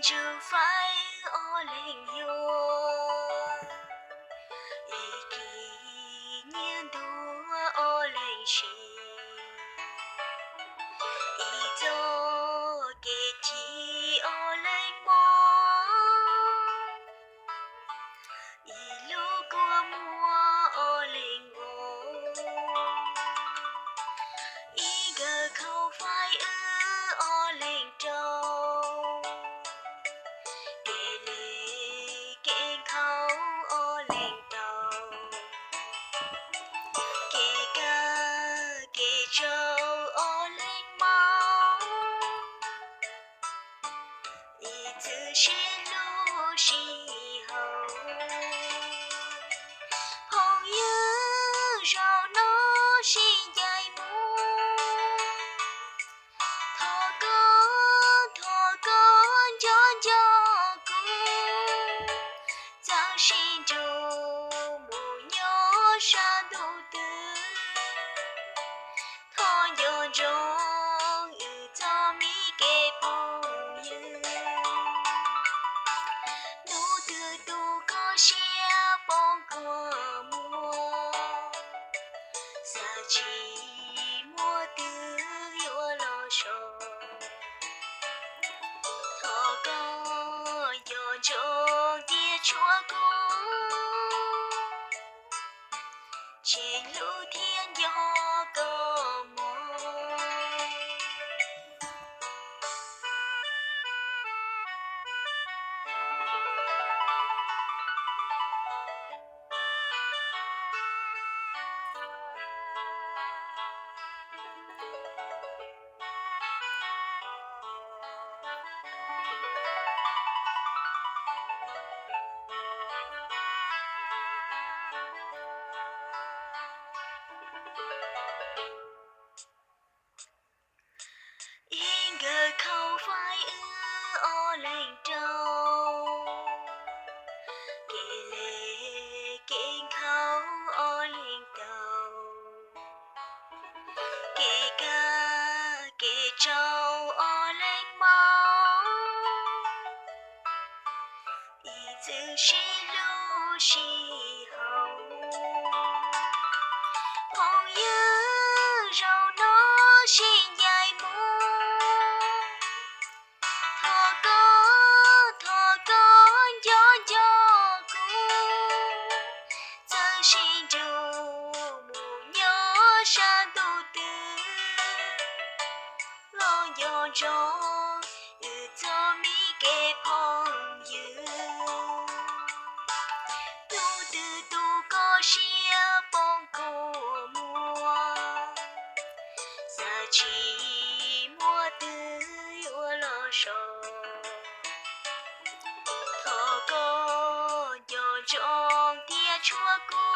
tswv faib ob leeg yuav, ib kis nyiaj ntuag ob leeg siv, ib txoj kev chim ob leeg mob, ib lub kua muag ob leeg nkaus, ib nkawm khaub faib wb ob leeg rau, kev le kev nkhaus ob leeg tau, kev kaj kev tsau ob leeg mob, ib txwm sib hlub sib haum, phooj ywg zaum no sib ncaim mus, thov koj thov koj nco nco kuv, txawm sib nrug mus nyob sab ntuj twg, thov nco ntsoov wb txoj me kev phooj ywg. Hnub twg tus koj siab poob kua muag, xav tsis muaj twg yuav los so, thov koj nco ntsoov tias tshuav kuv, tseem hlub thiab nco koj mog. Ib nkawm khaub faib wb ob leeg rau, kev le kev nkhaus ob leeg tau, kev kaj kev tsau ob leeg mob, ib txwm sib hlub sib haum, phooj ywg zaum no sib ncaim mus, thov koj thov koj nco nco kuv, txawm sib nrug mus nyob sab ntuj twg, los nco ntsoov wb txoj me kev phooj ywg. Hnub twg tus koj siab poob kua muag, xav tsis muaj twg yuav los so, thov koj nco ntsoov tias tshuav kuv,